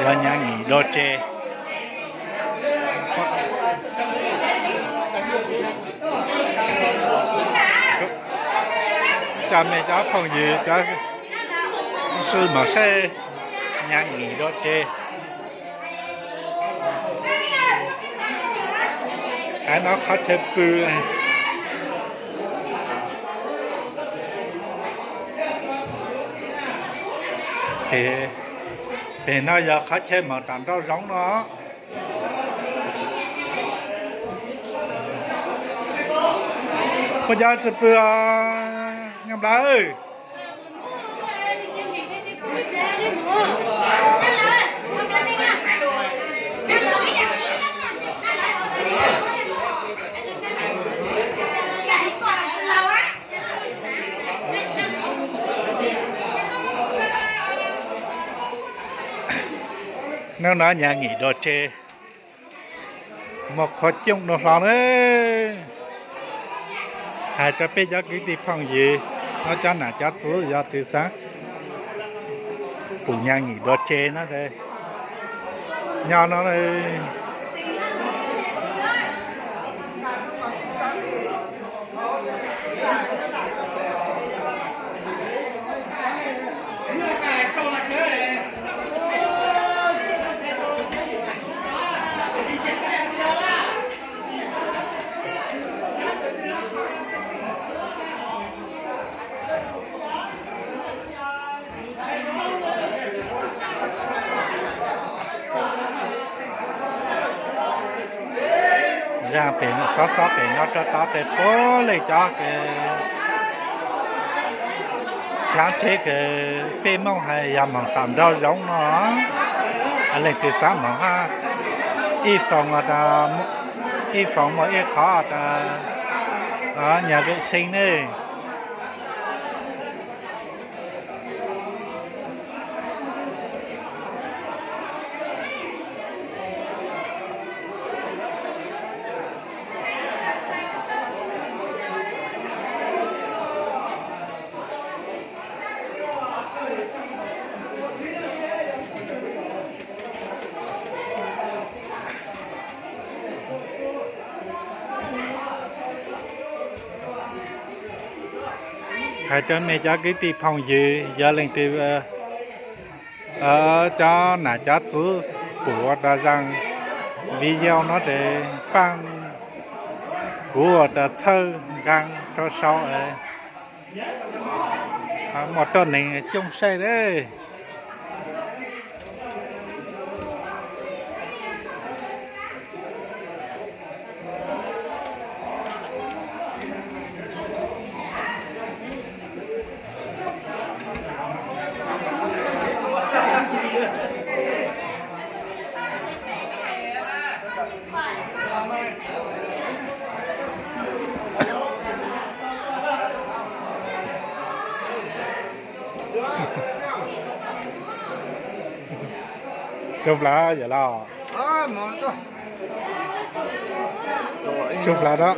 Yog nyab nyim do tse. Cov me cov phooj ywg cov sib mos saib nyab nyim do tse. Qhov no qhov chaw pw. Pem no yog qhov chaw moog tom nraum zoov no. Puas cov tsis pw os Nyob Nplog? Hnub no nyab nyim do tse, muaj qhov coob dua hlo na. Hais rau peb cov kwv tij phooj ywg, cov nam cov txwv yog tw xav pum nyab nyim do tse no, nyob no Zaaj pem no, xob xob pem no rau tod tes puab leej cov kws tsaav tsheb kws peb Moob has yog moog tom nraum zoov no, leej twg xaav moog hab ib foom, ib foom muaj ib qhov tas nyam vem seej ne. Hais rau mej cov kwv tij phooj ywg, yog leej twg cov nam cov txwv pum ua tas zaaj video no tes paab kuv ua tas txhawb nqaa rau sau, muaj tuab neeg coob saib lawm. Tsuj Flav yog los? Tsuj Flav da.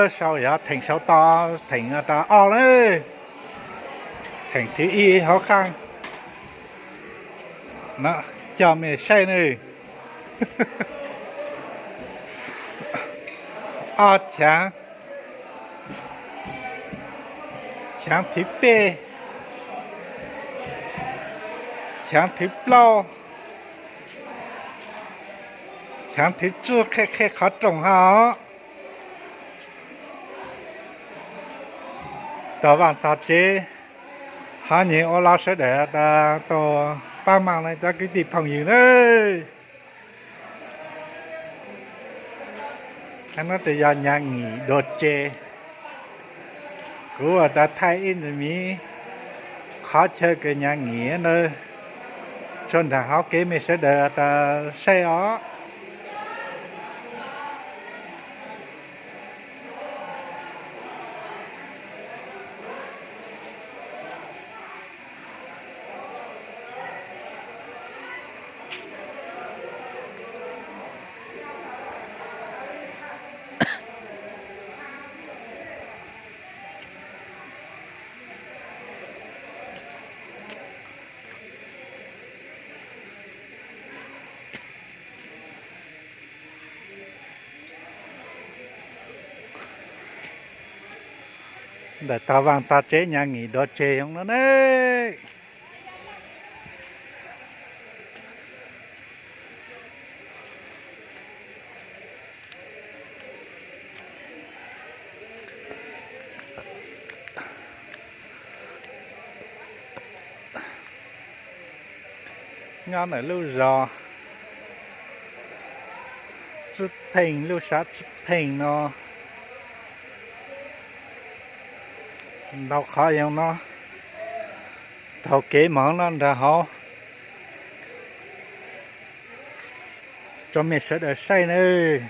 Sau yog theem sau tod, theem tod ob lawm. Theem thib ib hauv qaab, coj mej saib nawb. Ob chaav, chaav thib peb, chaav thib plaub, chaav thib tsib, qheb qheb qhov rooj hab. Tog vaaj tog tsev, hab nyag ua lawv sawv daws tas tau paab maaj le cov kwv tij phooj ywg nawb. Qhov no ces yog Nyab Ngim dua tsev. Kuv ua tas thaij ib ntsis miv qhov chaw kws Nyab Ngim ntawd tso nraag hauv kev mej sawv daws tas saib os. Ntawm tog vaaj tog tsev Nyab Ngim dua tsev zoo no ne. Nyob ntawm lub zos Tswb Pheej, lub sab Tswb Pheej no, ntau qhov yog no, taug kev moog no nraag hauv tso mej sawv daws saib nawb.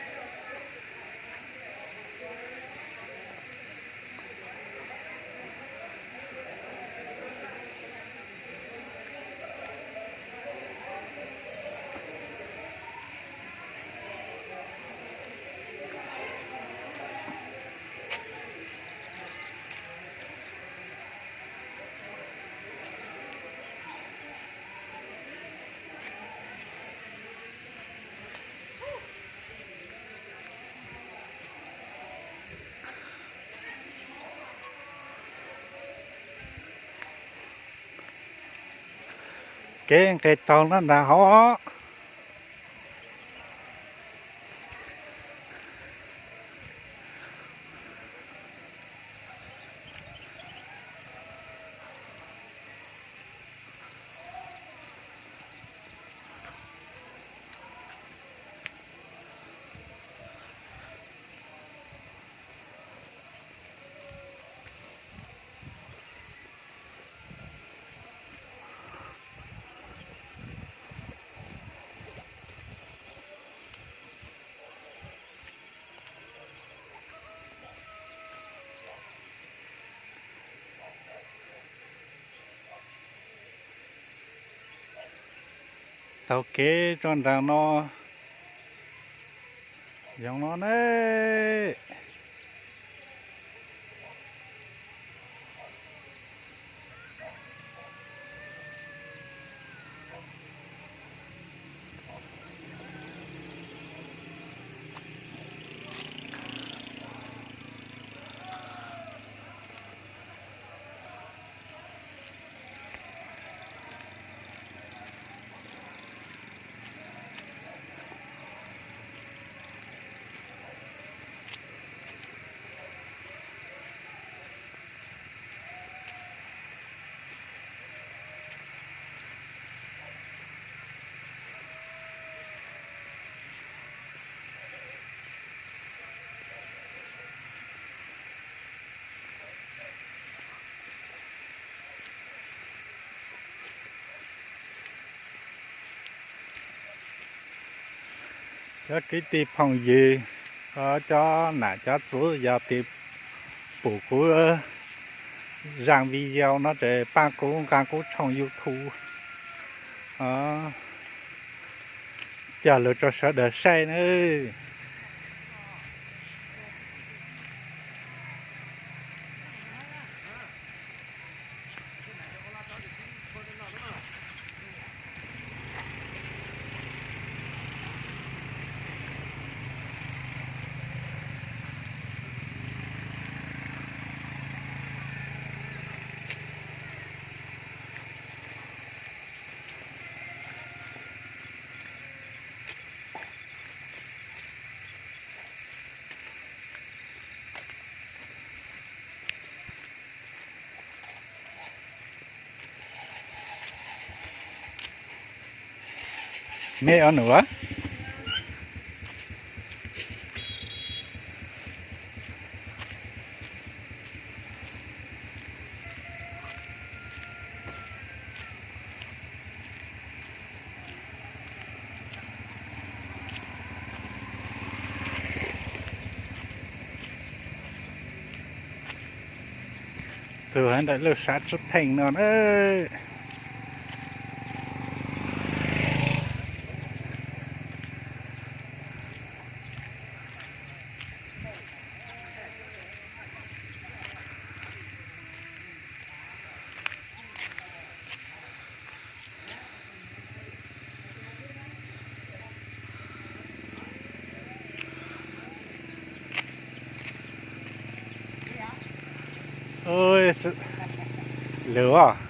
Kev nqes taug no nraag hauv. Taug kev tso nraag no, zoo no ne. Cov kwv tij phooj ywg, cov nam cov txwv, yog tus pum kuv zaj video no ces paab kuv nqaa kuv tshooj YouTube coj lug rau sawv daws saib nawb. Mej o num a. Txug ntawm lub sab tsub pheej no na. Lwm os.